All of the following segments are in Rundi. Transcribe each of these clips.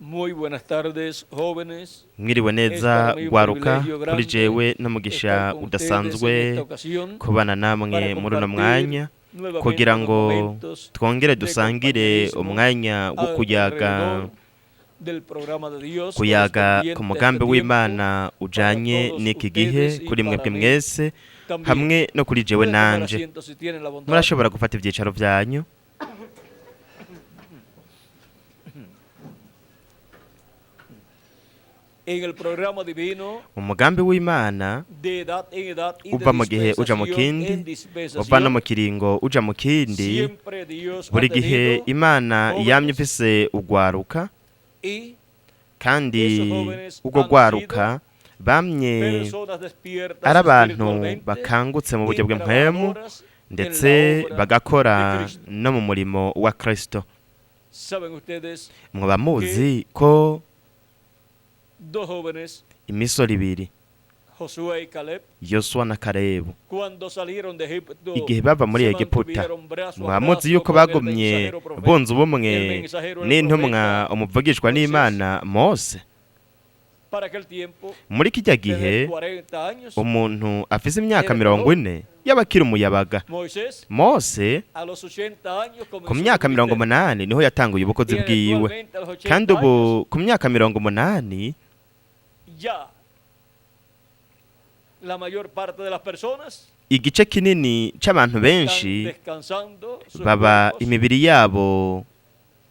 Muy buenas tardes, jóvenes. Mwiriwe Es neza para mí un gwaruka. privilegio Kuri grande jewe n'umugisha estar con ustedes en udasanzwe esta ocasión kubana namwe para muri uno compartir mwanya nuevamente kugira unos ngo momentos twongere de dusangire compañerismo umwanya wo kuyaga alrededor del programa de Dios kuyaga correspondiente ku a mugambi este tiempo w'Imana para ujanye todos n'iki gihe ustedes y kuri para mwebwe mí mwese también. hamwe no kuri jewe Pueden tomar nanje. asiento si tienen la bondad. Murashobora gufata ivyicaro vyanyu. En el programa divino Umugambi w'Imana de edad en edad y de uva mu gihe uja mu dispensación kindi, en uva no mu dispensación, kiringo uja mu kindi. siempre Dios ha Buri gihe tenido Imana yamye jóvenes ifise ugwaruka, y kandi esos jóvenes ubwo han sido gwaruka bamye personas despiertas ari abantu espiritualmente bakangutse mu buryo y bw'impwemu, trabajadoras en la ndetse obra de bagakora Cristo. no mu murimo wa Kristo. Saben ustedes Mwaba que muzi ko dos jóvenes, imisoro ibiri, Josué y Caleb, Yosuwa na Kalebu, cuando salieron de Egipto, igihe bava muri se Egiputa, mantuvieron brazo a mwaba muzi brazo yuko con el bagumye mensajero profeta, bunze el ubumwe mensajero, el n'intumwa profeta umuvugishwa Moisés. n'Imana Mose. Para aquel tiempo, Muri kirya gihe tener 40 años, umuntu afise imyaka era 40 joven. yaba akiri umuyabaga. Moisés, Mose a los 80 años ku comenzó su myaka mirongo ministerio. umunani niho yatanguye ubukozi Y bwiwe, actualmente a los 80 kandi ubu años, ku myaka 80 ya la mayor parte de las personas igice kinini c'abantu están benshi descansando sus baba cuerpos imibiri yabo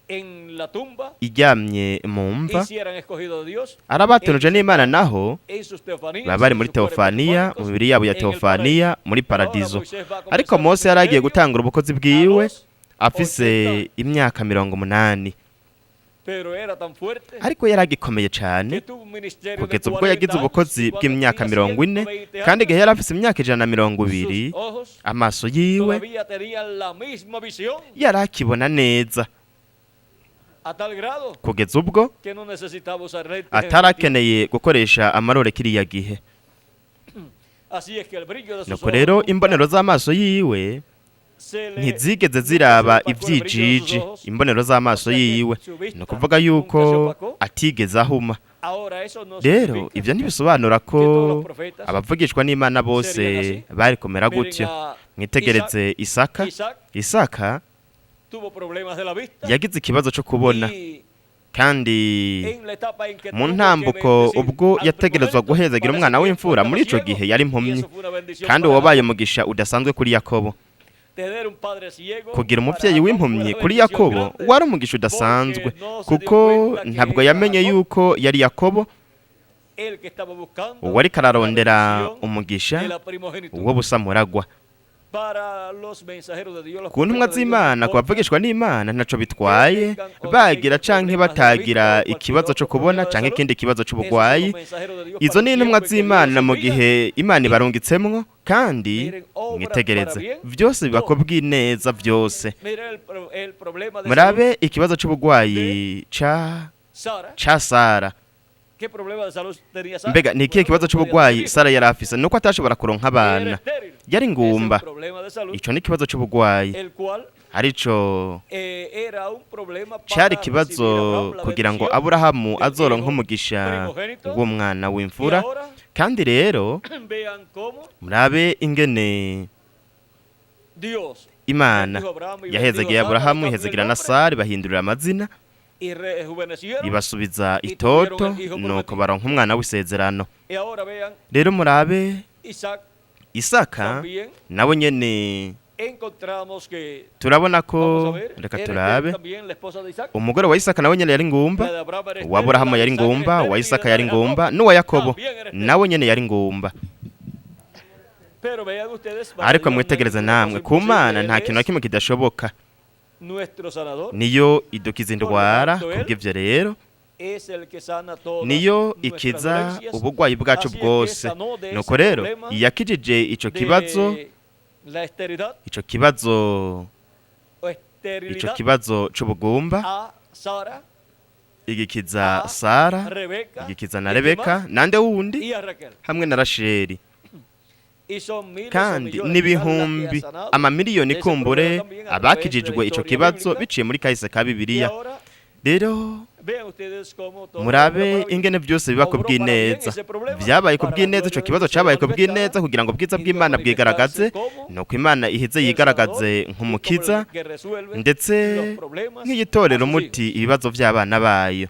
en la tumba iryamye mu y mva. si eran escogidos de Dios Ari abatonuje n'Imana naho en sus teofanías, baba bari en muri sus cuerpos teofaniya, mu teofánicos, mibiri yabo ya en el teofaniya paraíso. muri Pero ahora paradizo. Moisés va a Ariko comenzar su Mose yari agiye ministerio gutangura ubukozi a bwiwe los afise 80, imyaka 80, pero era tan fuerte ariko yari agikomeye cane que tuvo un ministerio de kugeza ubwo 40 yagize años ubukozi y cuando bw'imyaka tenía 40, 120 kandi igihe años, yari afise imyaka 120 sus ojos amaso yiwe todavía tenían la misma visión yari akibona neza, a tal grado kugeza ubwo que no necesitaba usar lentes en aquel tiempo. atarakeneye gukoresha amarore kiriya gihe. Así es que el brillo de sus Nuko ojos rero nunca imbonero z'amaso yiwe se le ntizigeze nunca se ziraba opacó el brillo de sus ivyijiji, ojos, imbonero o z'amaso sea que yiwe, su ni vista ukuvuga nunca se yuko opacó. atigeze ahuma. Ahora eso no Rero significa ivyo ntibisobanura que todos los ko profetas abavugishwa n'Imana serían bose así. bari kumera Miren gutyo. a Isaac. Mwitegereze Isaka. Isaac Isaka tuvo problemas de la vista yagize ikibazo co kubona, y kandi en la etapa en que mu tuvo que ntambuko bendecir ubwo al yategerezwa primogénito, guhezagira para ese umwana tiempo w'imfura, estaba muri ico ciego gihe yari y impumyi, eso fue una bendición kandi para wabaye Jacob. umugisha udasanzwe kuri Yakobo. Tener un padre ciego Kugira para umuvyeyi Jacob fue w'impumyi una kuri bendición Yakobo grande wari umugisha porque udasanzwe, no se dio kuko cuenta que ntabwo era yamenye Jacob yuko yari Yakobo el que estaba buscando uwariko la ararondera bendición umugisha de la primogenitura. uwo busamuragwa. Para los mensajeros de Dios, los Ku ntumwa profetas de Dios, no z'Imana, ku importa bavugishwa n'Imana, ntaco que bitwaye tengan o no bagira tengan canke problemas de la vista batagira o cualquier ikibazo co otro kubona problema de canke salud, ikindi kibazo esos son los c'ubugwayi. mensajeros de Dios Izo para ni el intumwa tiempo en que Dios z'Imana los mu envía. gihe Imana Y ibarungitsemwo, kandi miren, obran para mwitegereze bien vyose biba todo. kubw'ineza vyose. Miren el problema de salud Murabe ikibazo de c'ubugwayi ca Sara. ca Sara. ¿Qué problema de salud tenía Sara? Mbega ni ikihe Bueno, kibazo no podía tener c'ubugwayi hijos. Sara yari afise? Nuko atashobora kuronka Era abana, estéril. yari Ese es un ingumba. problema de salud, Ico ni ikibazo c'ubugwayi, el cual arico era un problema cari para recibir ikibazo Abraham la kugira ngo bendición Aburahamu del azoronke hijo umugisha primogénito. w'umwana Y w'imfura. ahora Kandi rero vean cómo murabe ingene Dios Imana bendijo a Abraham y bendijo a yahezagiye Sara, les Aburahamu, cambió el ihezagira na nombre Sara, ibahindurira amazina, y rejuvenecieron ibasubiza y tuvieron itoto, el hijo nuko prometido. baronka umwana w'isezerano. Y ahora vean Rero murabe Isaac Isaka también nawe nyene encontramos que, turabona vamos a ko, ver, reka era estéril turabe, también la esposa de Isaac. umugore wa Isaka nawe nyene yari ingumba, La de Abraham era uwa estéril, la Aburahamu de yari Isaac era ingumba, uwa estéril y Isaka la yari de Jacob ingumba, n'uwa Yakobo también era estéril. nawe nyene yari ingumba. Pero vean ustedes, para Ariko Dios no hay mwitegereze ninguna cosa namwe, ku imposible. Mana Él nta kintu na es kimwe kidashoboka, nuestro sanador. niyo idukiza Por lo indwara. tanto, Él Kubw'ivyo rero es el que sana todas niyo nuestras ikiza dolencias. ubugwayi bwacu Así es que bwose. sanó de ese Nuko rero problema yakijije ico kibazo, de la esterilidad ico kibazo, o ico esterilidad kibazo c'ubugumba, a Sara, igikiza a Sara, Rebeca igikiza na y quién Rebeka más, nande wundi y a Raquel. hamwe na Rasheli. Y son miles o Kandi millones quizás las que ha n'ibihumbi sanado amamiliyoni de ese problema kumbure también a través de la abakijijwe ico historia kibazo bíblica. biciye muri kahise ka Y Bibiliya. ahora Rero Murabe ingene byose biba ku bw'ineza. Byabaye ku bw'ineza, ico kibazo cabaye ku bw'ineza kugira ngo ubwiza bw'Imana bwigaragaze, nuko Imana iheze yigaragaze nk'umukiza ndetse nk'iyitorera umuti ibibazo by'abana bayo.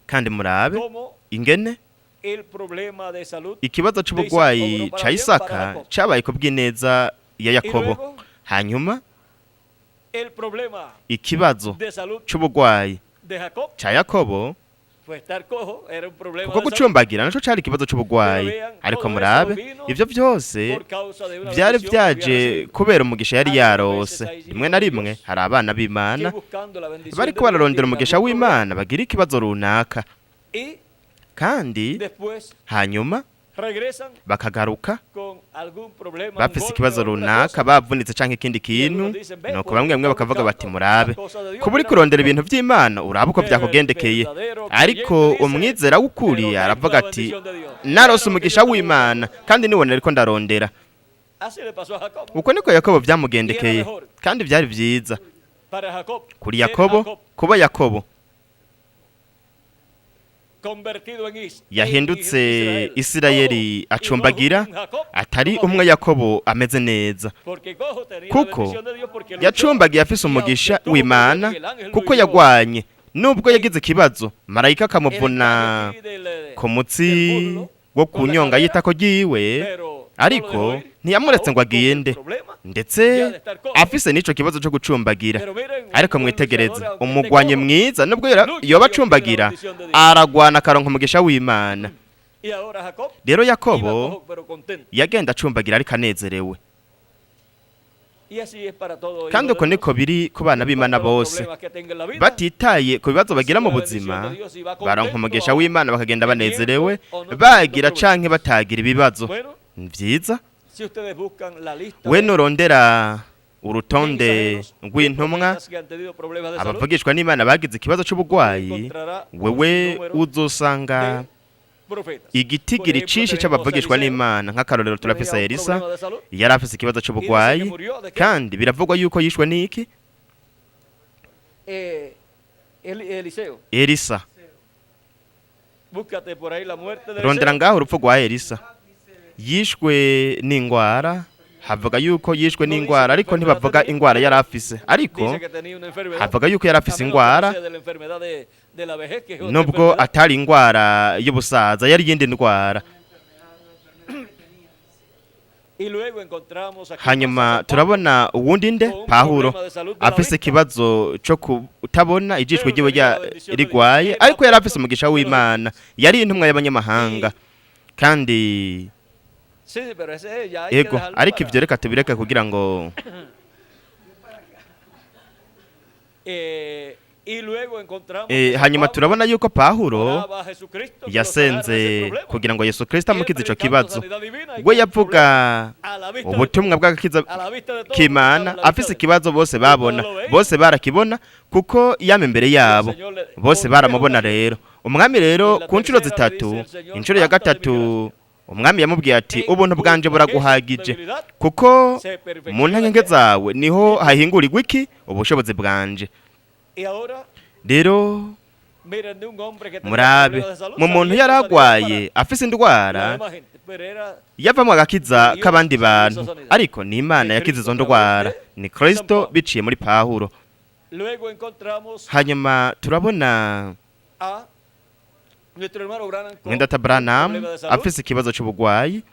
Kandi murabe ingene ikibazo c'ubugwayi ca Isaka cabaye ku bw'ineza ya Yakobo. Hanyuma ikibazo c'ubugwayi ca Yakobo, kuko gucumbagira naco cari ikibazo c'ubugwayi. Ariko murabe ivyo byose byari byaje kubera umugisha yari yarose. Rimwe na rimwe hari abana b'Imana bariko bararondera umugisha w'Imana bagira ikibazo runaka, kandi hanyuma bakagaruka bafise ikibazo runaka, bavunitse canke ikindi kintu. Nuko bamwe bamwe bakavuga bati murabe kuba uri kurondera ibintu vy'Imana, urabe uko vyakugendekeye. Ariko umwizera w'ukuri aravuga ati narose umugisha w'Imana kandi niwone ariko ndarondera. Uko niko Yakobo vyamugendekeye, kandi vyari vyiza kuri Yakobo kuba Yakobo yahindutse Isirayeli acumbagira, atari umwe Yakobo ameze neza, kuko yacumbagiye afise umugisha w'Imana, kuko yagwanye nubwo yagize ikibazo marayika akamuvuna ku mutsi wo kunyonga y'itako ryiwe, ariko ntiyamuretse ngo agende, ndetse afise n'ico kibazo cyo gucumbagira. Ariko mwitegereze umugwanyi mwiza, nubwo yoba acumbagira aragwana akaronka umugisha w'Imana. Rero Yakobo yagenda acumbagira ariko anezerewe. Kandi uko niko biri ku bana b'Imana bose, batitaye ku bibazo bagira mu buzima, baronka umugisha w'Imana bakagenda banezerewe, bagira canke batagira ibibazo. Vyiza we nurondera urutonde rw'intumwa abavugishwa n'Imana bagize ikibazo c'ubugwayi, wewe uzosanga igitigiri cinshi c'abavugishwa n'Imana. Nk'akarorero turafise Elisa, yari afise ikibazo c'ubugwayi, kandi biravugwa yuko yishwe n'iki? Elisa. Rondera ngaho urupfu rwa Elisa. Yishwe n'ingwara, havuga yuko yishwe n'ingwara, ariko ntibavuga ingwara yari afise, ariko havuga yuko yari afise ingwara nubwo atari ingwara y'ubusaza, yari yindi ndwara. Hanyuma turabona uwundi nde Pawulo afise ikibazo cyo kutabona, ijishwe ryiwe rigwaye, ariko yari afise umugisha w'Imana, yari intumwa y'abanyamahanga. Kandi ego, ariko ivyo reka tubireke kugira ngo hanyuma turabona yuko Pawulo yasenze kugira ngo Yesu Kristo amukize ico kibazo. We yavuga ubutumwa bw'agakiza k'Imana afise ikibazo, bose babona, bose barakibona, kuko yama imbere yabo bose baramubona. Rero umwami rero ku nshuro zitatu, inshuro ya gatatu umwami yamubwiye ati ubuntu bwanje buraguhagije, kuko mu ntege zawe niho hahingurirwa iki? Ubushobozi bwanje. Rero murabe mu muntu yaragwaye afise indwara yavamwo agakiza k'abandi bantu, ariko ni Imana yakize izo ndwara, ni Kristo biciye muri Pawulo. Hanyuma turabona Mwendata Branham afise ikibazo c'ubugwayi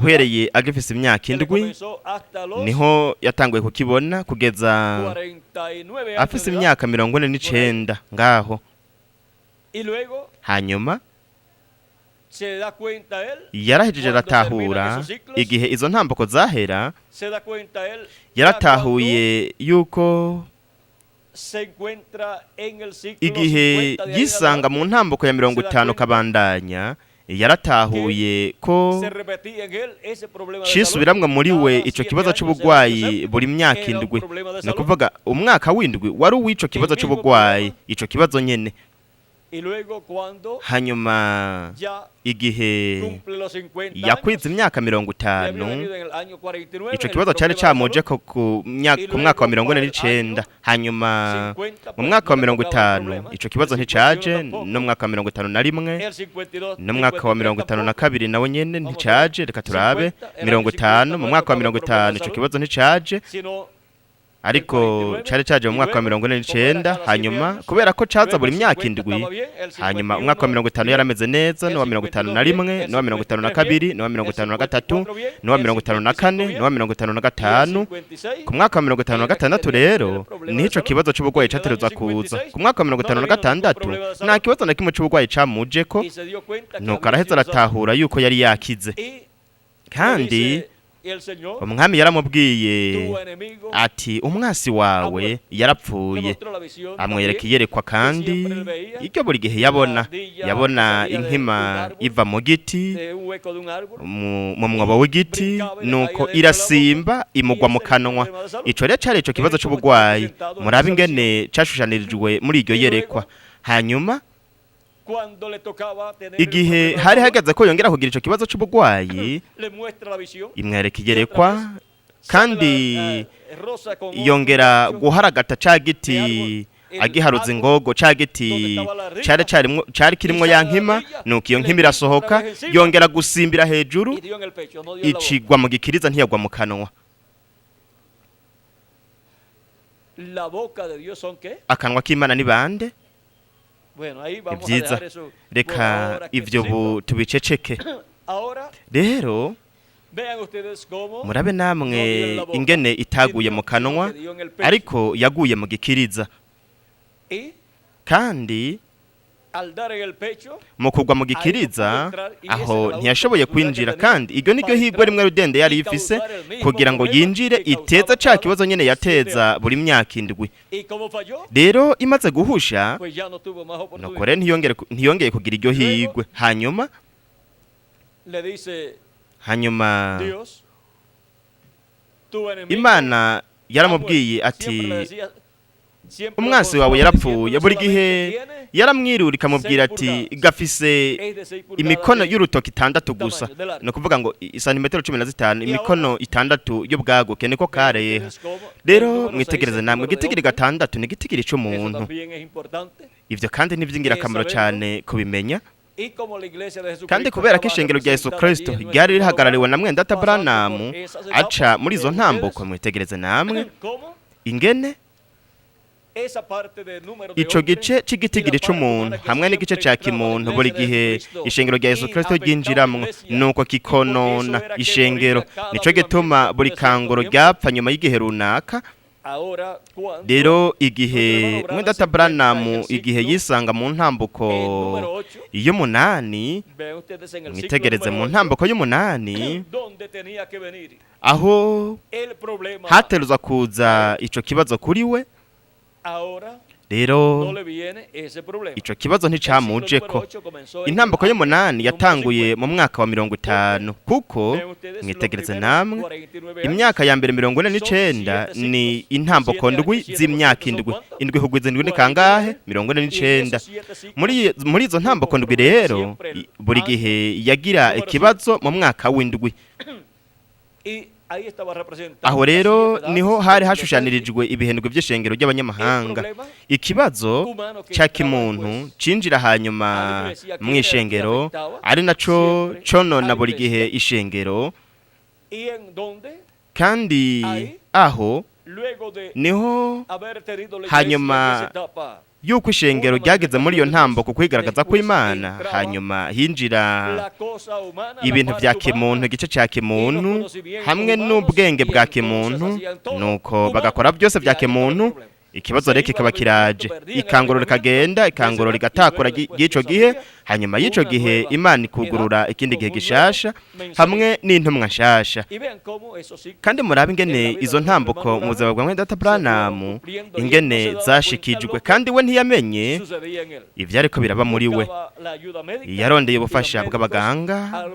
uhereye agifise imyaka 7 niho yatanguye kukibona kugeza afise imyaka 49 ngaho. Hanyuma yarahejeje aratahura igihe izo ntambako zahera, yaratahuye yuko igihe yisanga mu ntambako ya 50 kabandanya, yaratahuye ko cisubiramwe muri we ico kibazo c'ubugwayi buri myaka 7. Ni ukuvuga umwaka w'indwi wari uw'ico kibazo c'ubugwayi, ico kibazo nyene. Hanyuma igihe yakwiza imyaka 50, ico kibazo cari camuje ko ku mwaka wa 49. Hanyuma mu mwaka wa 50 ico kibazo nticaje, no mwaka wa 51, no mwaka wa 52 nawo nyene nticaje. Reka turabe 50, mu mwaka wa 50 ico kibazo nticaje, ariko cari caje mu mwaka wa 49. Hanyuma kubera ko caza buri myaka 7, hanyuma umwaka wa 50 yarameze neza, no wa 51, no wa 52, no wa 53, no wa 54, no wa 55. Ku mwaka wa 56 rero nico kibazo c'ubugwayi caterezwa kuza. Ku mwaka wa 56 nta kibazo na kimwe c'ubugwayi camujeko, nuko araheza aratahura yuko yari yakize. Kandi umwami yaramubwiye ati umwasi wawe yarapfuye. Amwereka iyerekwa, kandi iryo buri gihe yabona inkima iva mu giti, mu mwobo w'igiti, nuko irasimba imugwa mu kanwa. Ico rero cari ico kibazo c'ubugwayi. Murabe ingene cashushanirijwe muri iryo yerekwa. Hanyuma igihe hari hageze ko yongera kugira ico kibazo c'ubugwayi, imwereka iyerekwa, kandi yongera guharagata ca giti agiharuza ingogo, ca giti cari kirimwo ya nkima. Nuko iyo nkima irasohoka, yongera gusimbira hejuru, icigwa mu gikiriza, ntiyagwa mu kanwa. Akanwa k'Imana ni bande? Byiza, reka ivyo tubiceceke. Rero murabe namwe ingene itaguye mu kanwa, ariko yaguye mu gikiriza. Kandi mu kugwa mu gikiriza aho ntiyashoboye kwinjira, kandi iryo niryo higwe rimwe rudende yari ifise kugira ngo yinjire iteza ca kibazo nyene yateza buri myaka 7. Rero imaze guhusha, nuko rero ntiyongeye kugira iryo higwe. Hanyuma Imana yaramubwiye ati umwansi wawe yarapfuye. Buri gihe yaramwirura ikamubwira ati gafise imikono y'urutoki 6 gusa, no kuvuga ngo santimetero 15, imikono 6 y'ubwaguke niko kareha. Rero mwitegereze namwe, igitigiri 6 ni igitigiri c'umuntu. Ivyo kandi ni ivy'ingirakamaro cane kubimenya. Kandi kubera ko ishengero rya Yesu Kristo ryari rihagarariwe na Mwendata Branham aca muri izo ntambuko, mwitegereze namwe ingene ico gice c'igitigiri c'umuntu hamwe n'igice ca kimuntu buri gihe ishengero rya Yesu Kristo ryinjiramwo, nuko kikonona ishengero. Nico gituma buri kanguro ryapfa nyuma y'igihe runaka. Rero igihe Mwendata Branham igihe yisanga mu ntambuko y'umunani, mwitegereze mu ntambuko y'umunani aho hateruzwa kuza ico kibazo kuri we. Rero ico kibazo nticamujeko. Intambuko y'umunani yatanguye mu mwaka wa 50, kuko mwitegereze namwe imyaka ya mbere 49 ni intambuko ndwi z'imyaka 7. 7 kugwiza 7 ni kangahe? 49. Muri izo ntambuko ndwi rero buri gihe yagira ikibazo mu mwaka w'indwi. Aho rero niho hari hashushanirijwe ibihendwe by'ishengero ry'abanyamahanga. Ikibazo cya kimuntu cinjira hanyuma mu ishengero, ari naco conona buri gihe ishengero. Kandi aho niho hanyuma yuko ishengero ryageze muri iyo ntambo ku kwigaragaza kw'Imana, hanyuma hinjira ibintu vya kimuntu, igice ca kimuntu hamwe n'ubwenge bwa kimuntu, nuko bagakora byose vya kimuntu. Ikibazo rero kikaba kiraje, ikanguro rikagenda, ikanguro rigatakura ry'ico gihe. Hanyuma y'ico gihe Imana ikugurura ikindi gihe gishasha hamwe n'intumwa nshasha. Kandi murabe ingene izo ntambuko mu buzima bwa Mwendata Branham ingene zashikijwe, kandi we ntiyamenye ivyariko biraba muri we. Yarondeye ubufasha bw'abaganga,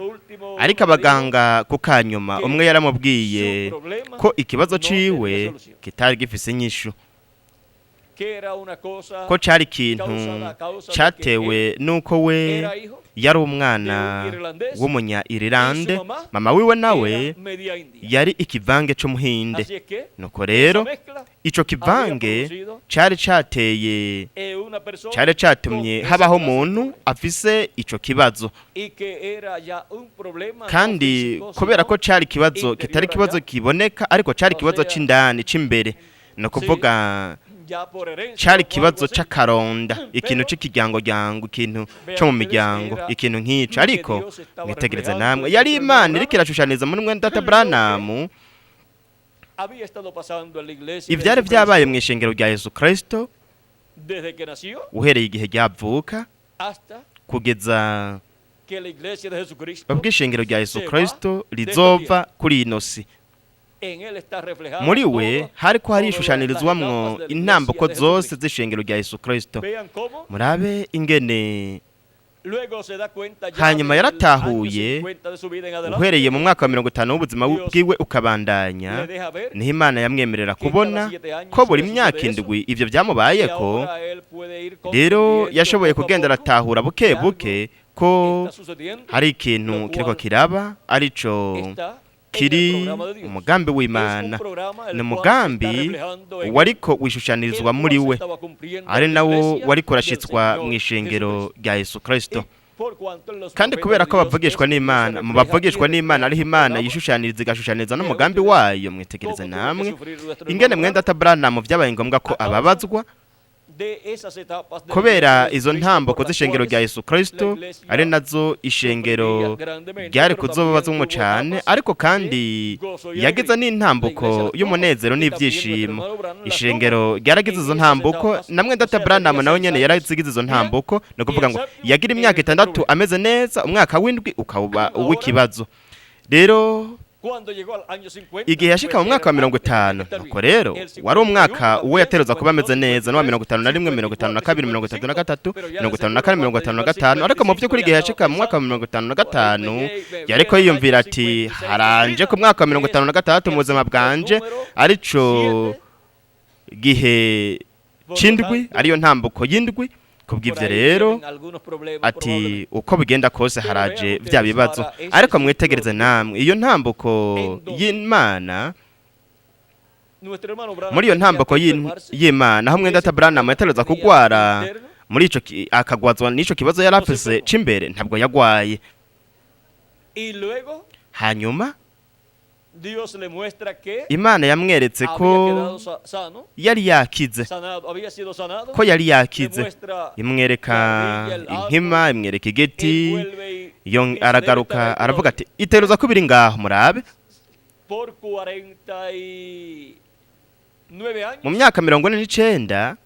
ariko abaganga ku kanyuma umwe yaramubwiye ko ikibazo ciwe kitari gifise inyishu. Ko cari ikintu catewe nuko we yari umwana w'umunya Irilande, mama wiwe nawe yari ikivange c'umuhinde. Nuko rero ico kivange cari cateye, cari catumye habaho umuntu afise ico kibazo. Kandi kubera ko cari ikibazo kitari ikibazo kiboneka, ariko cari ikibazo c'indani, c'imbere, ni ukuvuga cari ikibazo c'akaronda, ikintu c'ikiryango, ikintu co mu miryango, ikintu nk'ico. Ariko mwitegereze namwe, yari Imana iriko irashushaniza muri mwene data Branham ivyari vyabaye mu ishengero rya Yesu Kristo uhereye igihe ryavuka kugeza ubwo ishengero rya Yesu Kristo rizova kuri ino si. Muri we hariko harishushanirizwamwo intambuko zose z'ishengero rya Yesu Kristo. Murabe ingene hanyuma yaratahuye uhereye mu mwaka wa 50 w'ubuzima bwiwe ukabandanya, niho Imana yamwemerera kubona ko buri myaka 7 ivyo byamubayeko. Rero yashoboye kugenda aratahura buke buke ko hari ikintu kiriko kiraba, arico kiri umugambi w'Imana. Ni umugambi wariko wishushanirizwa muri we, ari nawo wariko urashitswa mu ishengero rya Yesu Kristo. Kandi kubera ko bavugishwa n'Imana, mu bavugishwa n'Imana ariho Imana yishushaniriza igashushaniriza n'umugambi wayo. Mwitegereze namwe ingene mwene data Branham vyabaye ngombwa ko ababazwa kubera izo ntambuko z'ishengero rya Yesu Kristo, ari nazo ishengero ryari kuzobabazwamwo cane, ariko kandi yagize n'intambuko y'umunezero n'ivyishimo. Ishengero ryaragize izo ntambuko, na mwene data Branham nawe nyene yarazigize izo ntambuko. Ni ukuvuga ngo yagira imyaka 6 ameze neza, umwaka w'indwi ukaba uw'ikibazo. Rero igihe yashika mu mwaka wa 50, nuko rero wari umwaka uwo yatereza kuba ameze neza, n'uwa 51, 52, 33, 54, 55. Ariko mu by'ukuri igihe yashika mu mwaka wa 55 yariko yiyumvira ati haranje ku mwaka wa 56 mu buzima bwanje, arico gihe c'indwi, ariyo ntambuko y'indwi. Kubw'ivyo rero ati uko bigenda kose haraje vya bibazo. Ariko mwitegereze namwe iyo ntambuko y'Imana, muri iyo ntambuko y'Imana aho mwene data Branham yatereza kugwara muri ico, akagwazwa n'ico kibazo yari afise c'imbere, ntabwo yagwaye. Hanyuma Imana yamweretse ko yari yakize, ko yari yakize. Imwereka inkima, imwereka igiti, aragaruka aravuga ati iteruza ko biri ngaho. Murabe mu myaka 49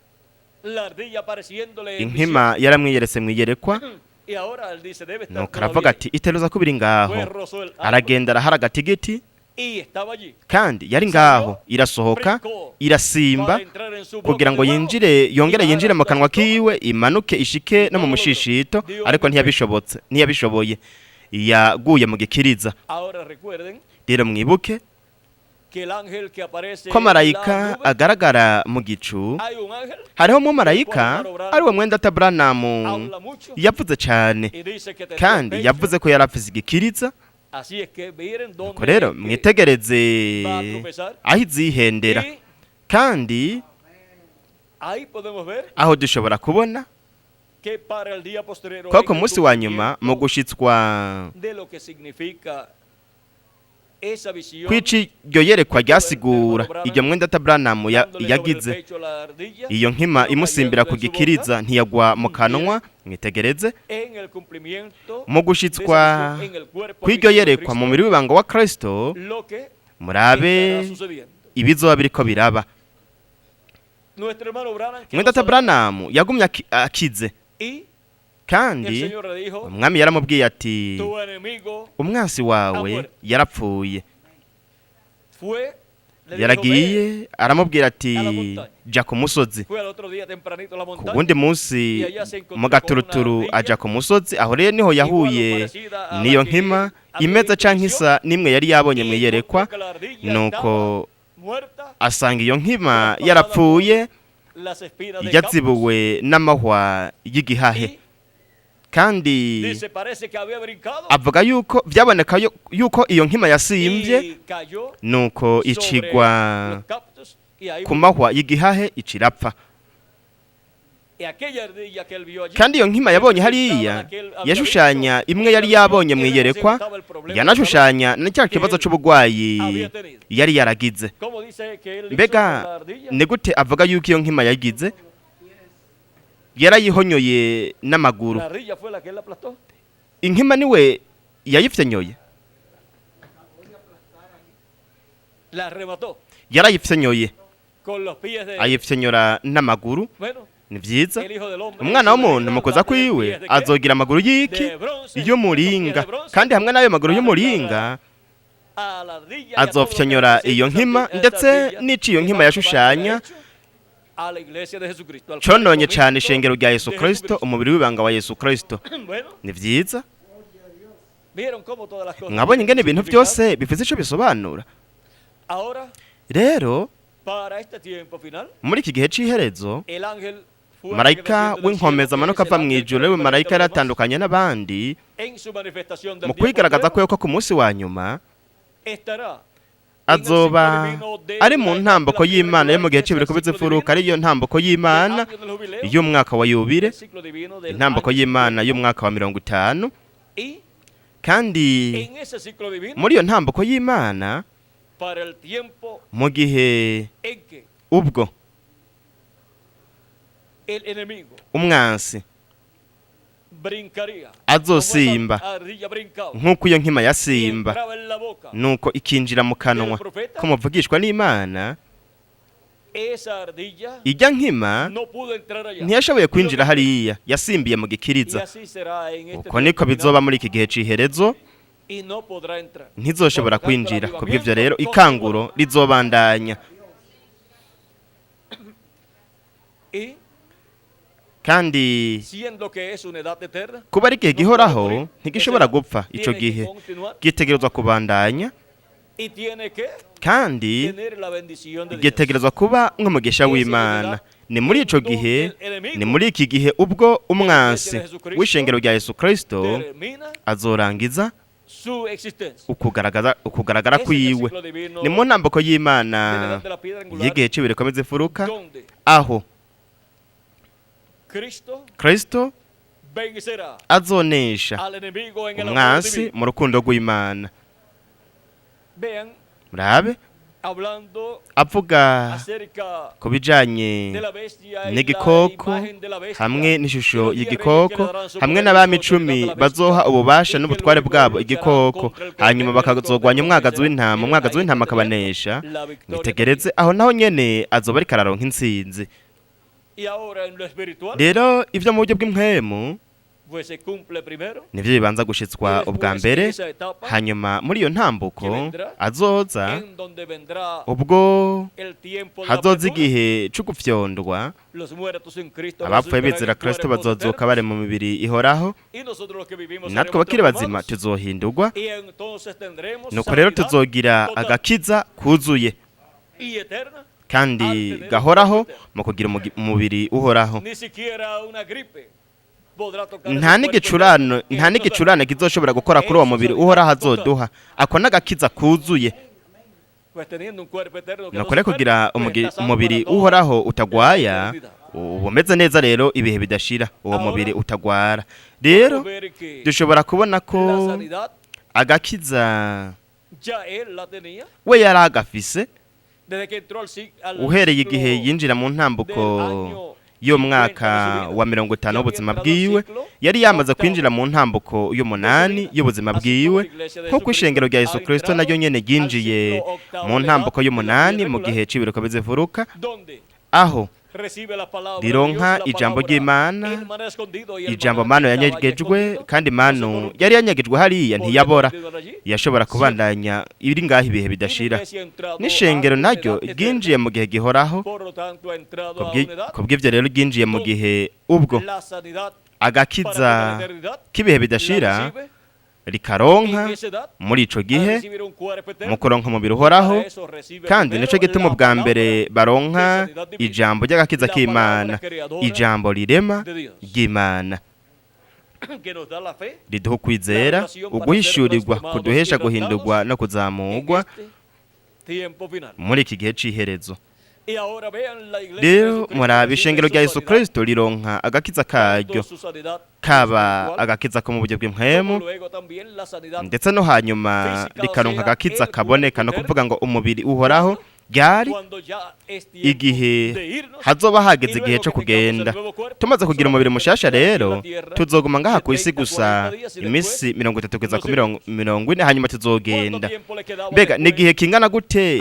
inkima yaramwiyeretse mwiyerekwa, nuko aravuga ati iteruza ko biri ngaho. Aragenda arahara agatigiti, kandi yari ngaho, irasohoka irasimba kugira ngo yinjire, yongere yinjire mu kanwa kiwe, imanuke ishike no mu mushishito, ariko ntiyabishobotse, ntiyabishoboye, yaguye mu gikiriza. Rero mwibuke ko marayika agaragara mu gicu, hariho mu marayika ari we mwene data Branham yavuze cyane, kandi yavuze ko yari afise igikiriza. Nuko rero mwitegereze aho izihendera, kandi aho dushobora kubona ko ku munsi wa nyuma mu gushitswa kwici iryo yerekwa ryasigura iryo mwene data Branham yagize, iyo nkima imusimbira ku gikiriza ntiyagwa mu kanwa. Mwitegereze mu gushitswa kw'iryo yerekwa mu mubiri w'ibanga wa Kristo, murabe ibizoba biriko biraba. Mwene data Branham yagumye akize, kandi umwami yaramubwiye ati umwansi wawe yarapfuye. Yaragiye aramubwira ati jya ku musozi. Ku wundi munsi mu gaturuturu ajya ku musozi, aho rero niho yahuye n'iyo nkima imeze canke isa n'imwe yari yabonye mu iyerekwa. Nuko asanga iyo nkima yarapfuye, Yazibuwe n'amahwa y'igihahe, kandi avuga yuko byaboneka yuko iyo nkima yasimbye, nuko icigwa ku mahwa y'igihahe icirapfa. Kandi iyo nkima yabonye hariya yashushanya imwe yari yabonye mu iyerekwa, yanashushanya na cya kibazo c'ubugwayi yari yaragize. Mbega ni gute avuga yuko iyo nkima yagize? Yarayihonyoye n'amaguru. Inkima niwe yayifyenyoye, yarayifyenyoye, ayifyenyora n'amaguru. Ni vyiza. Umwana w'umuntu mukoza kwiwe azogira amaguru y'iki? Y'umuringa. Kandi hamwe n'ayo maguru y'umuringa azofyenyora iyo nkima, ndetse n'ico iyo nkima yashushanya cononye cane ishengero rya Yesu Kristo, umubiri w'ibanga wa Yesu Kristo. Ni vyiza. Mwabonye ingene ibintu byose bifise ico bisobanura. Rero muri iki gihe c'iherezo, marayika w'inkomeza amanuka ava mu ijuru, we marayika yaratandukanye n'abandi mu kwigaragaza ko yuko ku munsi wa nyuma azoba ari mu ntamboko y'Imana yo mu gihe c'ibiriko bizifuruka, ariyo ntamboko y'Imana y'umwaka wa yubile, intamboko y'Imana y'umwaka wa 50. Kandi muri iyo ntamboko y'Imana, mu gihe ubwo umwansi azosimba nk'uko iyo nkima yasimba, nuko ikinjira mu kanwa ko muvugishwa n'Imana, ijya nkima ntiyashoboye kwinjira hariya, yasimbiye mu gikiriza. Uko niko bizoba muri iki gihe c'iherezo, ntizoshobora kwinjira. Kubw'ivyo rero ikanguro rizobandanya. Kandi kuba ari igihe gihoraho ntigishobora gupfa, ico gihe gitegerezwa kubandanya, kandi gitegerezwa kuba nk'umugisha w'Imana. Ni muri ico gihe, ni muri iki gihe ubwo umwansi w'ishengero rya Yesu Kristo azorangiza ukugaragara kwiwe. Ni mu ntamboko y'Imana y'igihe c'ibiriko bizifuruka, aho Kristo azonesha umwansi mu rukundo rw'Imana. Murabe avuga ku bijanye n'igikoko hamwe n'ishusho y'igikoko, hamwe n'abami 10 bazoha ububasha n'ubutware bwabo igikoko, hanyuma bakazogwanya umwagazi w'intama, umwagazi w'intama akabanesha. Mwitegereze aho naho nyene azoba ariko araronka intsinzi. Rero ivyo mu buryo bw'impwemu nivyo bibanza gushitswa ubwa mbere, hanyuma muri iyo ntambuko azoza ubwo hazoza igihe co gufyondwa, abapfuye bizera Kristo bazozuka bari mu mibiri ihoraho, natwe abakiri bazima tuzohindurwa. Nuko rero tuzogira agakiza kuzuye kandi gahoraho mu kugira umubiri uhoraho. Nta n'igicurane kizoshobora gukora kuri uwo mubiri uhoraho azoduha. Ako n'agakiza kuzuye. Nuko rero kugira umubiri uhoraho utagwaya, ubumeze neza rero ibihe bidashira, uwo mubiri utagwara. Rero dushobora kubona ko agakiza we yari agafise uhereye igihe yinjira mu ntambuko y'umwaka wa 50 w'ubuzima bwiwe, yari yamaze kwinjira mu ntambuko y'umunani y'ubuzima bwiwe, nk'uko ishengero rya Yesu Kristo naryo nyene ryinjiye mu ntambuko y'umunani mu gihe c'ibiriko bizivuruka, aho rironka ijambo ry'Imana, ijambo manu yanyegejwe, kandi manu yari yanyegejwe hariya ntiyabora, yashobora kubandanya iri ngaho ibihe bidashira. N'ishengero naryo ryinjiye mu gihe gihoraho, kubw'ivyo rero ryinjiye mu gihe ubwo agakiza k'ibihe bidashira Rikaronka muri ico gihe mu kuronka umubiri uhoraho. Kandi nico gituma ubwa mbere baronka ijambo ry'agakiza k'Imana, ijambo rirema ry'Imana riduha ukwizera, uguhishurirwa kuduhesha guhindurwa no kuzamurwa muri iki gihe c'iherezo. Rero muraba ishengero rya Yesu Kristo rironka agakiza karyo, kaba agakiza ko mu buryo bw'impwemu, ndetse no hanyuma rikaronka agakiza kaboneka, no kuvuga ngo umubiri uhoraho, ryari? Igihe hazoba hageze igihe cyo kugenda. Tumaze kugira umubiri mushasha rero, tuzoguma ngaha ku isi gusa iminsi 30 kugeza ku 40, hanyuma tuzogenda. Mbega ni igihe kingana gute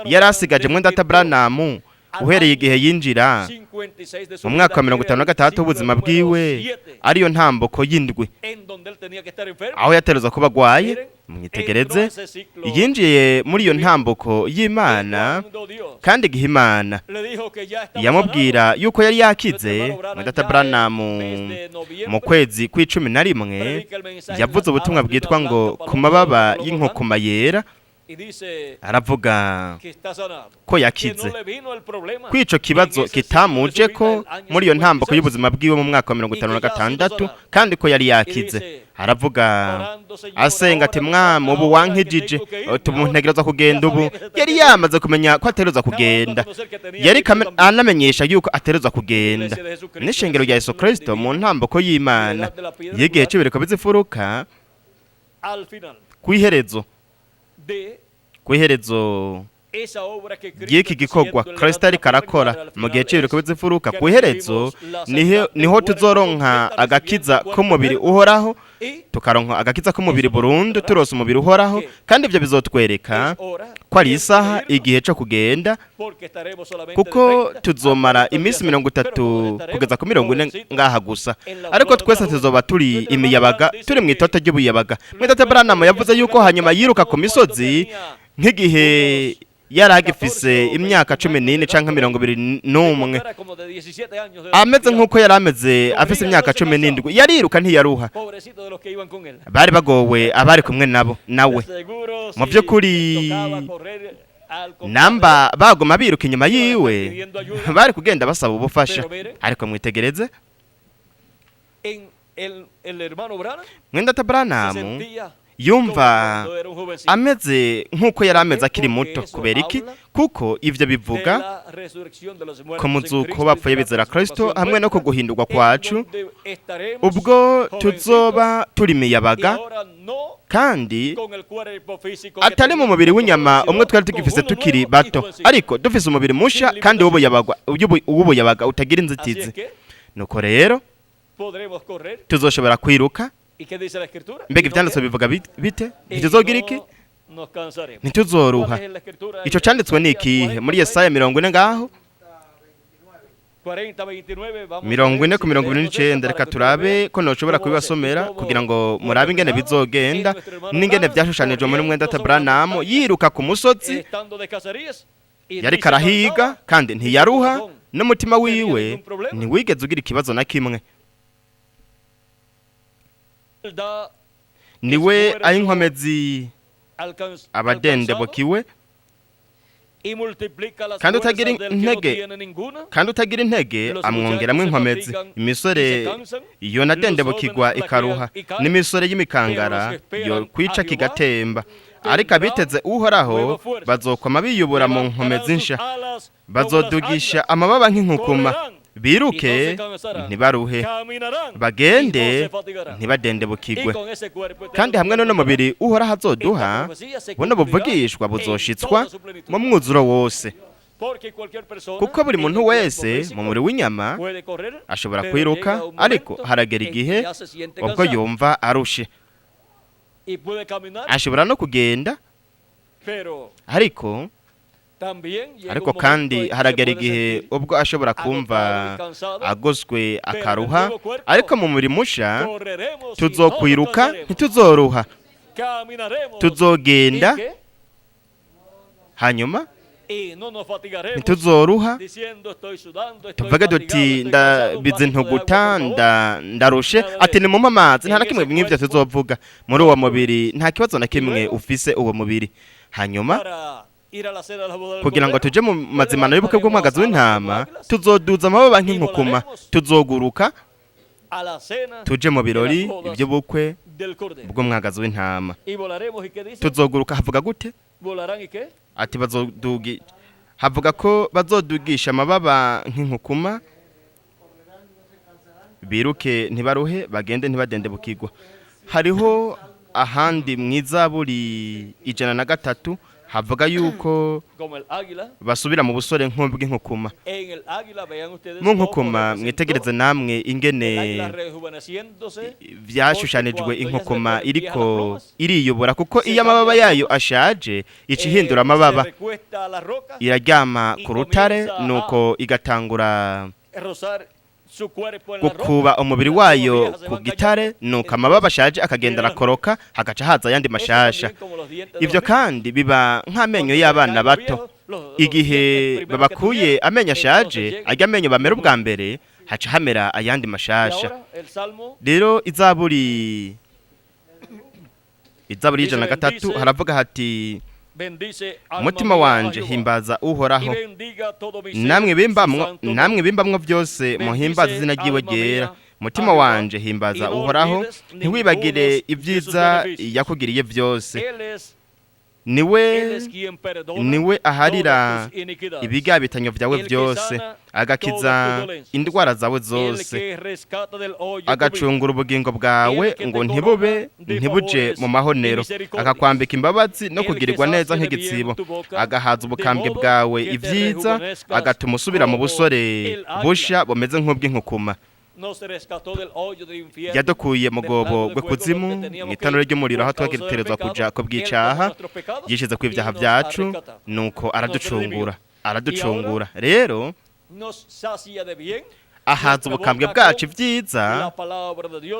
yari asigaje mwene data Branham uhereye igihe yinjira mu mwaka wa 56 w'ubuzima bwiwe, ariyo ntamboko y'indwi, aho yateruza kuba agwaye? Mwitegereze, yinjiye muri iyo ntamboko y'Imana, kandi igihe Imana yamubwira yuko yari yakize, data Branham mu kwezi kw'11 yavuze ubutumwa bwitwa ngo "Ku mababa y'inkukuma yera", aravuga ko yakize, ko ico kibazo kitamuje ko muri iyo ntamboko y'ubuzima bwiwe mu mwaka wa 56, kandi ko yari yakize. Aravuga asenga ati: "Mwami, ubu wankijije, ubu ntegerezwa kugenda." Ubu yari yamaze kumenya ko ategerezwa kugenda, yari anamenyesha yuko ategerezwa kugenda. N'ishengero rya Yesu Kristo mu ntamboko y'Imana y'igihe c'ibiriko bizifuruka kw'iherezo ry'iki gikorwa Kristo ariko arakora mu gihe c'ibiriko bizifuruka, kw'iherezo niho tuzoronka agakiza k'umubiri uhoraho, tukaronka agakiza k'umubiri burundu, turose umubiri uhoraho. Kandi ibyo bizotwereka ko ari isaha, igihe cyo kugenda, kuko tuzomara iminsi 30 kugeza ku 40 ngaha gusa, ariko twese tuzoba turi imiyabaga, turi mu itoto ry'ubuyabaga. Mwene Branham yavuze yuko hanyuma yiruka ku misozi nk'igihe yari agifise imyaka 14 canke 21, ameze nk'uko yari ameze afise imyaka 17. Yariruka ntiyaruha. Bari bagowe abari kumwe nabo nawe. Mu by'ukuri, namba baguma biruka inyuma yiwe, bari kugenda basaba ubufasha. Ariko mwitegereze, mwene Branham yumva ameze nk'uko yari ameze akiri muto. Kubera iki? Kuko ivyo bivuga ku muzuko bapfuye bizera Kristo hamwe no kuguhindurwa kwacu, ubwo tuzoba turi miyabaga, kandi atari mu mubiri w'inyama umwe twari tugifise tukiri bato, ariko dufise umubiri musha kandi w'ubuyabaga utagira inzitizi. Nuko rero tuzoshobora kwiruka. Mbega ivyanditswe bivuga bite? Ntituzogira iki? Ntituzoruha. Ico canditswe ni ikihe muri Yesaya 40 ngaho, 40:29? Reka turabe ko noshobora kubibasomera kugira ngo murabe ingene bizogenda n'ingene vyashushanijwe muri mwene data Branham yiruka ku musozi. Yariko arahiga kandi ntiyaruha, n'umutima wiwe ntiwigeze ugira ikibazo na kimwe. Niwe ari inkomezi abadendebukiwe, kandi utagira intege amwongeramo inkomezi. Imisore iyo nadendebukirwa ikaruha, n'imisore y'imikangara yo kwica kigatemba, ariko abiteze Uhoraho bazokoma biyubura mu nkomezi nsha, bazodugisha amababa nk'inkukuma, biruke ntibaruhe, bagende ntibadendebukirwe. Kandi hamwe n'uno mubiri Uhoraho azoduha, buno buvugishwa buzoshitswa mu mwuzuro wose, kuko buri muntu wese mu mubiri w'inyama ashobora kwiruka, ariko haragera igihe ubwo yumva arushe. Ashobora no kugenda, ariko kandi haragera igihe ubwo ashobora kumva agoswe akaruha. Ariko mu mubiri musha tuzokwiruka ntituzoruha, tuzogenda hanyuma Ntituzoruha tuvuge duti ndabize ntuguta, ndarushe, ati nimumpe amazi. Nta na kimwe mw'ivyo tuzovuga muri uwo mubiri. Nta kibazo na kimwe ufise uwo mubiri. Hanyuma kugira ngo tuje mu mazimano y'ubukwe bw'umwagazi w'intama, tuzoduza amababa nk'inkukuma, tuzoguruka tuje mu birori by'ubukwe bw'umwagazi w'intama. Tuzoguruka. Havuga gute? Ati bazodugi, havuga ko bazodugisha amababa nk'inkukuma, biruke ntibaruhe, bagende ntibadende bukigwa. Hariho ahandi mw'izaburi 103 havuga yuko basubira mu busore nk'ubw'inkukuma. Mu nkukuma, mwitegereze namwe ingene byashushanijwe inkukuma iriko iriyubura, kuko iyo amababa yayo ashaje ica ihindura amababa, iraryama ku rutare, nuko igatangura gukuba umubiri wayo ku gitare, nuko amababa ashaje akagenda arakoroka, hagaca haza ayandi mashasha. Ibyo kandi biba nk'amenyo y'abana bato. Igihe babakuye amenyo ashaje, ajya amenyo bamera ubwa mbere, haca hamera ayandi mashasha. Rero izaburi 103 haravuga hati: "Umutima wanje, himbaza Uhoraho, namwe bimbamwo byose, muhimbaza izina ryiwe ryera. Mutima wanje, himbaza Uhoraho, ntiwibagire ibyiza yakugiriye byose. Niwe aharira ibigabitanyo byawe byose, agakiza indwara zawe zose, agacungura ubugingo bwawe ngo ntibube ntibuje mu mahonero, akakwambika imbabazi no kugirirwa neza nk'igitsibo, agahaza ubukambwe bwawe ibyiza, agatuma usubira mu busore busha bumeze nk'ubw'inkukuma. Yadukuye mu rwobo rw'ikuzimu, mu itanura ry'umuriro, aho twagererezwa kuja ku bw'icaha. Yishize ku ibyaha byacu, nuko araducungura. Rero ahaza ubukambwe bwacu ibyiza,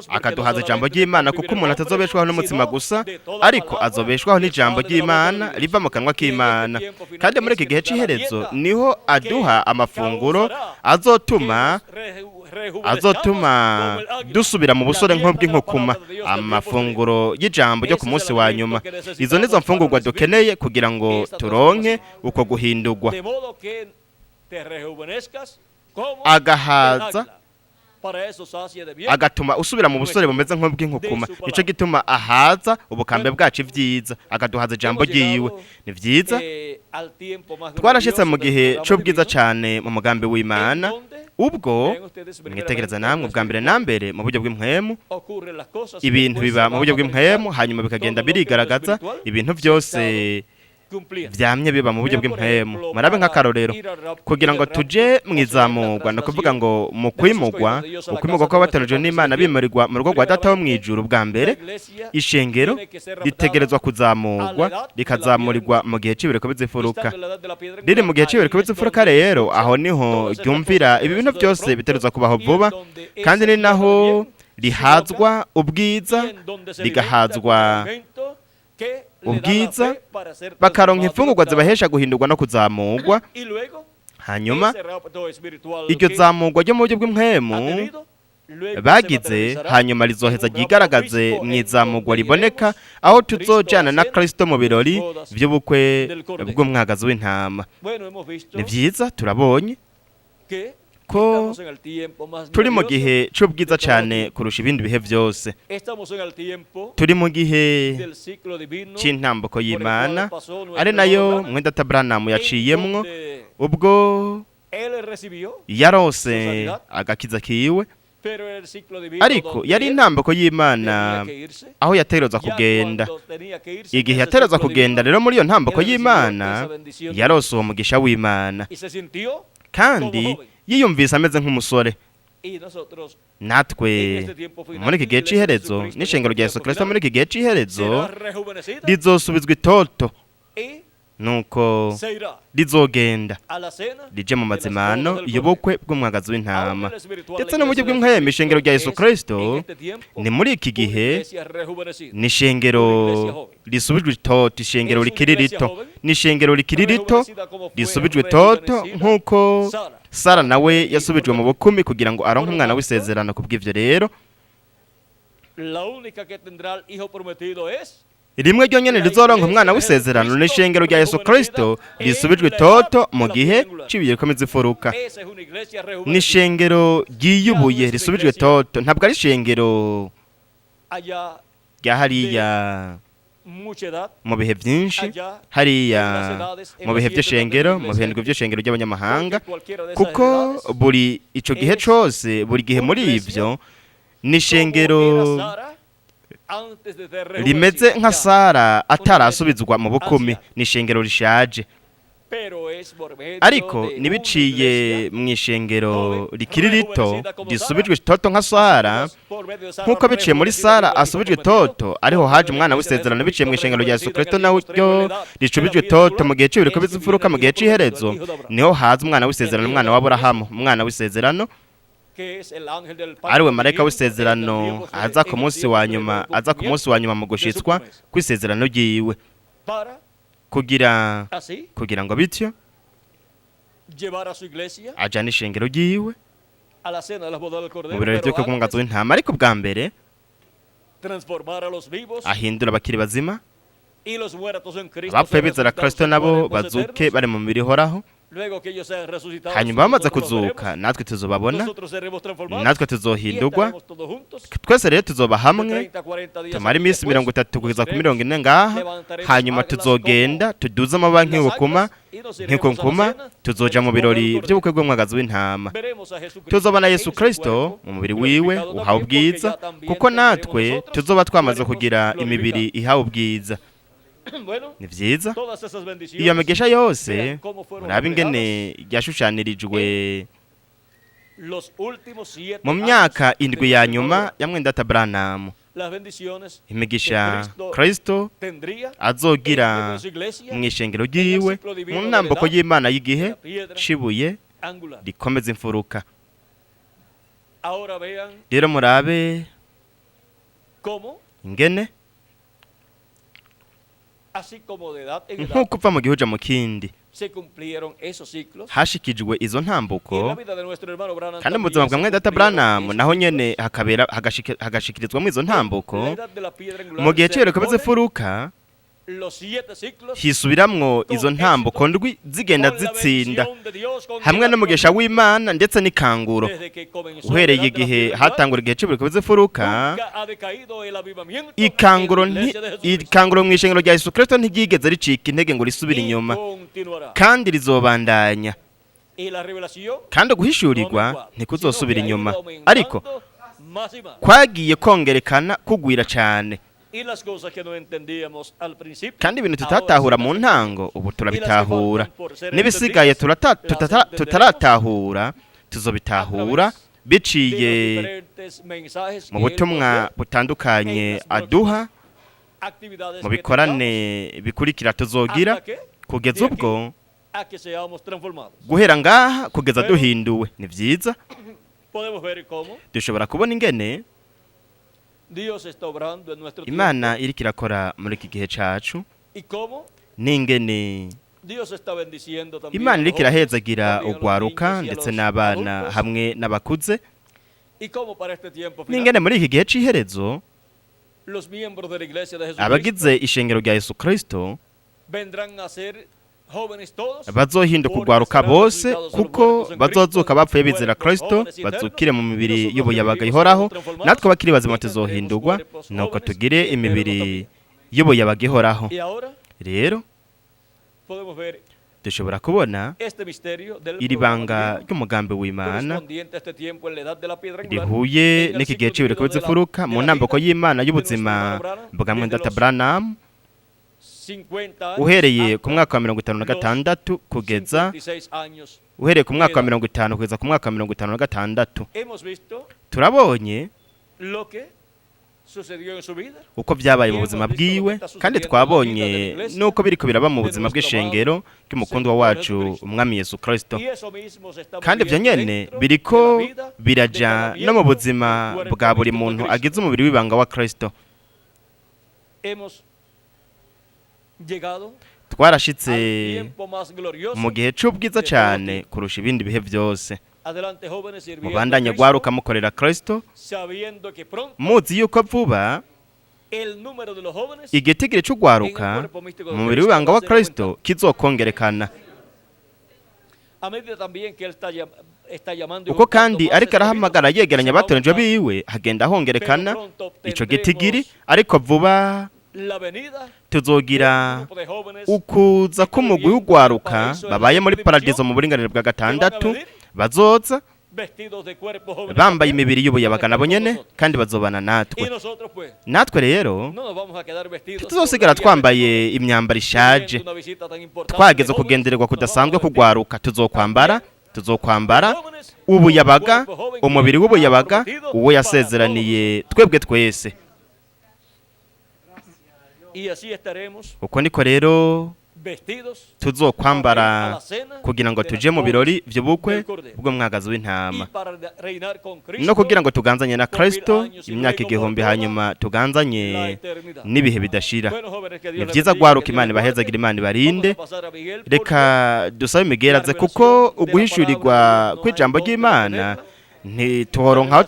akaduhaza ijambo ry'Imana, kuko umuntu atazobeshwaho n'umutsima gusa, ariko azobeshwaho n'ijambo ry'Imana riva mu kanwa k'Imana. Kandi muri iki gihe cy'iherezo niho aduha amafunguro azotuma dusubira mu busore nk'ubw'inkukuma, amafunguro y'ijambo ryo ku munsi wa nyuma. Izo nizo mfungurwa dukeneye kugira ngo turonke uko guhindurwa." Agahaza, agatuma usubira mu busore bumeze nk'ubw'inkukuma. Nico gituma ahaza ubukambe bwacu ibyiza, akaduhaza ijambo ryiwe. Ni byiza, twarashitse mu gihe c'ubwiza cane mu mugambi w'Imana, ubwo mwitegereza namwe ubwa mbere na mbere mu buryo bw'impwemu ibintu biba mu buryo bw'impwemu, hanyuma bikagenda birigaragaza. Ibintu byose vyamye biba mu buryo bw'impwemu. Murabe nk'akarorero, kugira ngo tuje mwizamurwa, no kuvuga ngo mu kwimugwa, ukwimugwa kw'abatorejwe n'Imana bimurirwa mu rugo rwa Data wo mw'ijuru, bwa mbere ishengero ritegerezwa kuzamurwa, rikazamurirwa mu gihe c'ibireko by'imfuruka. Riri mu gihe c'ibireko by'imfuruka rero, aho niho ryumvira ibi bintu byose biterezwa kubaho vuba, kandi ni naho rihazwa ubwiza, rigahazwa ubwiza, bakaronka imfungurwa zibahesha guhindurwa no kuzamurwa. Hanyuma iryo zamurwa ryo mu buryo bw'impwemu bagize, hanyuma rizoheza ryigaragaze mu izamurwa riboneka, aho tuzojana na Kristo mu birori by'ubukwe bw'umwagazi w'intama. Ni byiza, turabonye ko turi mu gihe c'ubwiza cyane kurusha ibindi bihe byose. Turi mu gihe c'intambuko y'Imana, ari nayo mwene Branham yaciyemwo ubwo yarose agakiza kiwe. Ariko yari intambuko y'Imana aho yaterezwa kugenda. Igihe yaterezwa kugenda rero muri iyo ntambuko y'Imana, yarose uwo mugisha w'Imana, kandi yiyumvise ameze nk'umusore. Natwe muri iki gihe c'iherezo, n'ishengero rya Yesu Kristo muri iki gihe c'iherezo rizosubizwa itoto. Nuko Se irá rizogenda a la cena rije mu de las bodas mazimano del y'ubukwe Cordero. bw'umwagazi Aún w'intama. en la espiritual, la Ndetse no mu buryo iglesia de bw'impwemu, ishengero Jesucristo rya Yesu es Kristo en este tiempo ni muri iki una gihe iglesia rejuvenecida, ni ishengero una iglesia joven. risubijwe itoto, ishengero Es una rikiri iglesia rito, joven, ni ishengero rikiri rito rejuvenecida como fue risubijwe itoto rejuvenecida nk'uko Sara. Sara nawe Y por yasubijwe mu tanto, bukumi kugira ngo aronke por lo umwana tanto, w'isezerano. Kubw'ivyo rero, la única que tendrá el hijo prometido es rimwe ryonyene la rizoronka iglesia umwana de w'isezerano ni Jesucristo ishengero rya Yesu rejuvenecida Kristo risubijwe en la edad itoto de mu la gihe piedra angular. c'ibihe bikomeza imfuruka. Esa es una iglesia Ni rejuvenecida. ishengero Ya no ryiyubuye es una risubijwe iglesia itoto, ntabwo ari ishengero allá rya de hariya mucha edad, mu bihe byinshi, allá en las hariya edades, en mu las bihe siete edades de la by'ishengero, mu bihe iglesia, ndwi by'ishengero ry'abanyamahanga, porque cualquiera de esas kuko edades buri ico gihe es cose, buri gihe una muri iglesia ivyo ni como era ishengero Sara antes de ser rimeze rejuvenecida, nka ya Sara una iglesia atarasubizwa mu bukumi, anciana. ni ishengero rishaje. Pero es por medio Ariko de una ntibiciye iglesia mu ishengero joven, rikiri rito rejuvenecida como Sara, risubijwe itoto nka así Sara, como por medio de Sara nk'uko biciye muri rejuvenecida Sara vino el hijo asubijwe prometido, itoto, ariho por haje medio de la umwana iglesia de w'isezerano biciye Jesucristo mu ishengero rya Yesu rejuvenecida en Kristo el día postrero en naryo la edad de la ricubijwe piedra itoto mu angular, gihe c'ibiriko es que viene bizimfuruka el mu gihe hijo prometido, el c'iherezo, hijo de Abraham, niho haza umwana el w'isezerano, hijo de umwana la promesa, w'Aburahamu, umwana w'isezerano que es el ángel del ariwe pacto marayika divino en el w'isezerano día postrero, aza ku en el munsi día wa postrero nyuma, del aza ku munsi cumplimiento wa nyuma mu de su gushitswa promesa, kw'isezerano ryiwe, para kugira así kugira ngo bityo llevar a su iglesia ajane ishengero ryiwe a la cena de las bodas del mu Cordero, birori pero vy'ubukwe bw'umwagazi antes w'intama. Ariko bwa mbere transformar a los vivos ahindura abakiri bazima, y los muertos en Cristo abapfuye sean bizera resucitados Kristo en nabo cuerpos bazuke eternos. bari mu mibiri ihoraho. Luego que ellos sean resucitados, Hanyuma bamaze nosotros los kuzuka, veremos, natwe tuzobabona, nosotros seremos transformados natwe y tuzohindurwa, estaremos todos juntos twese rero tuzoba de hamwe, 30 a 40 días tumara aquí iminsi después, 30 nos kugeza ku iremos, 40 ngaha, levantaremos hanyuma águilas como tuzogenda tuduze amababa las nk'inkukuma, águilas y nos iremos a la nk'inkukuma cena de tuzoja las mu bodas del birori Cordero. by'ubukwe bw'umwagazi w'intama. Veremos a Jesucristo Tuzobona en Yesu su Kristo cuerpo mu mubiri wiwe glorificado uhawe también, porque ubwiza, ya también kuko tendremos natwe nosotros tuzoba twamaze cuerpos kugira imibiri glorificados. ihawe ubwiza. Bueno, Ni vyiza todas esas iyo bendiciones, migisha yose, vean cómo fueron murabe ingene reflejadas yashushanirijwe en los últimos 7 mu años myaka de 7 ya nuestro hermano nyuma Branham. ya mwendata Branham. Las bendiciones que Imigisha Cristo Kristo tendría en azogira medio de su iglesia mu ishengero en el ryiwe, ciclo mu divino de la ntambuko edad y'Imana de y'igihe la piedra cibuye angular. rikomeza imfuruka. Ahora vean Rero murabe cómo, ingene así como de edad en edad, nk'uko uva mu gihe uja mu kindi se cumplieron esos ciclos. hashikijwe izo Y en la ntambuko, vida de nuestro hermano Branham kandi mu buzima también bwa se mwendata cumplieron Branham esos naho nyene ciclos. hakabera hagashikirizwamo izo En la ntambuko. edad de la piedra Mu angular gihe se c'ibirori bikomeza reponen imfuruka los 7 ciclos hisubiramwo izo con ntambuko éxito, ndwi zigenda con la zitsinda, bendición de Dios, con hamwe el n'umugisha avivamiento. w'Imana ndetse n'ikanguro. Desde que comenzó la Uhereye edad de la igihe piedra angular, hatangura igihe c'ibirori bikomeza imfuruka, nunca ha decaído el avivamiento en ikanguro la nti iglesia de Jesucristo ikanguro mu ishengero rya Yesu Kristo ntiryigeze ricika intege ngo risubire y inyuma, continuará. kandi rizobandanya. Y la revelación Kandi no ha guhishurirwa menguado, sino que ntikuzosubira ha ido inyuma, ariko aumentando más y más. kwagiye kongerekana kugwira cane. Y las cosas que no entendíamos al principio, Kandi ibintu ahora sí tutatahura las mu ntango entendemos. ubu Y las que turabitahura, faltan por ser n'ibisigaye entendidas, las entenderemos tutaratahura a tuzobitahura través de los biciye diferentes mensajes mu que Él nos butumwa dé butandukanye en las próximas aduha actividades mu que bikorane tengamos bikurikira tuzogira, hasta que kugeza de aquí ubwo a que seamos transformados. guhera ngaha kugeza Bueno, duhinduwe. Ni vyiza, podemos ver cómo dushobora kubona ingene Dios está obrando en nuestro tiempo Imana iriko irakora muri iki gihe cacu, y cómo n'ingene Dios está bendiciendo también a Imana los iriko jóvenes, irahezagira también a los ugwaruka niños y a ndetse los n'abana adultos, hamwe n'abakuze, y cómo para este tiempo final n'ingene muri iki gihe c'iherezo los miembros de la iglesia de Jesucristo abagize ishengero rya Yesu Kristo vendrán a ser jóvenes todos, bazohinduka porque ugwaruka serán bose, resucitados a los kuko muertos en Cristo, bazozuka bapfuye bizera cuerpos Kristo, jóvenes y eternos, bazukire mu y mibiri nosotros que y'ubuyabaga vivimos ihoraho, seremos transformados natwe abakiri bazima y tendremos tuzohindurwa, cuerpos nuko jóvenes tugire y eternos imibiri también. y'ubuyabaga ihoraho. Y ahora Rero podemos ver dushobora kubona este misterio del iri programa banga divino ry'umugambi w'Imana correspondiente a este tiempo en la edad de la piedra angular, rihuye en el n'iki gihe ciclo c'ibirori divino bikomeza imfuruka de mu la ntambuko vida y'Imana de nuestro y'ubuzima hermano Branham bwa desde mwendata los Branham, 50 años uhereye ku hasta mwaka wa mirongo itanu na los gatandatu kugeza 56 años uhereye ku de mwaka wa edad. 50 kugeza ku mwaka wa 56. Hemos visto Turabonye lo que sucedió en su vida. Uko byabaye mu buzima bwiwe, kandi twabonye nuko biriko biraba mu buzima bw'ishengero ry'umukundwa wacu, Umwami Yesu Kristo. Y eso mismo se está Kandi ibyo moviendo nyene dentro biriko de la vida de biraja cada no mu miembro buzima del cuerpo bwa buri místico de muntu Cristo. agize umubiri w'ibanga wa Kristo. Hemos llegado Twarashitse al tiempo más glorioso. mu gihe c'ubwiza cane kurusha ibindi bihe byose. Adelante, jóvenes, sirviendo a Mubandanye Cristo, gwaruka mukorera Kristo, sabiendo que pronto muzi yuko vuba el número de los jóvenes igitigiri c'ugwaruka mu mubiri w'ibanga wa Kristo kizokongerekana. A medida también que él está llamando y Uko juntando kandi más ariko arahamagara escogidos, yegeranya se va abatoranijwe aumentando biwe, hagenda hongerekana ico gitigiri, ariko vuba la venida tuzogira de un grupo de jóvenes ukuza k'umugwi w'ugwaruka babaye muri paradizo mu buringanire bwa gatandatu, bazoza vestidos de cuerpo jóvenes bambaye también, imibiri y'ubuyabaga van a estar nabo con nyene, nosotros. kandi bazobana Y natwe. nosotros, pues, Natwe rero no nos vamos a quedar vestidos ntituzosigara con la twambaye imyambaro ishaje. una visita tan importante Twageze de jóvenes, kugendererwa nos vamos kudasanzwe a vestir kugwaruka, tuzokwambara jóvenes, ubuyabaga, cuerpo joven que umubiri ha w'ubuyabaga prometido uwo para yasezeraniye twebwe twese. todos. Y así estaremos Uko niko rero vestidos tuzokwambara kugira ngo tuje mu birori vy'ubukwe bw'umwagazi y w'intama, para reinar con Cristo no kugira ngo tuganzanye na Kristo imyaka 1000, hanyuma la tuganzanye eternidad. n'ibihe bidashira. Bueno, jóvenes, que Ni Dios les vyiza bendiga, gwaruka, que Dios Imana les ibahezagira, guarde. Imana Vamos a ibarinde. pasar a Miguel porque Reka dusabe imigereze, kuko uguhishurirwa kw'ijambo ry'Imana ntituhoronka aho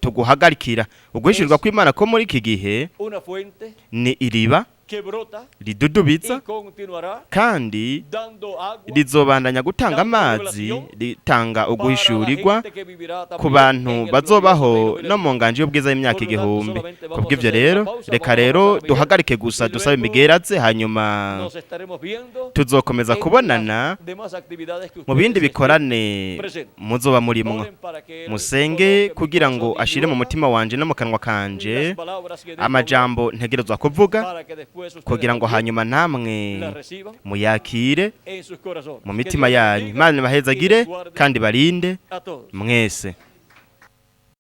tuguhagarikira. Uguhishurirwa kw'Imana ko muri iki gihe una fuente ni iriba que brota ridudubiza y continuará kandi dando agua rizobandanya gutanga dando amazi, revelación ritanga para la uguhishurirwa gente que vivirá ku también en bantu el glorioso bazobaho reino no mu nganje y'ubwiza y'imyaka Por lo tanto, 1000. solamente vamos a Kubw'ivyo hacer una rero, pausa, reka vamos a rero pasar a Miguel duhagarike gusa, y dusabe luego imigeratse, hanyuma nos estaremos viendo tuzokomeza en kubonana las demás actividades que mu bindi ustedes estén bikorane presentes. muzoba murimwo. Oren para que él Musenge coloque mi kugira ngo corazón y mi ashire mu boca mutima wanje no mu kanwa kanje las palabras que debo hablar amajambo ntegerezwa kuvuga, para que después ustedes kugira ngo también hanyuma namwe la reciban muyakire en sus corazones. mu Que mitima Dios yanyu. bendiga Imana y ibahezagire les guarde kandi barinde a todos. mwese.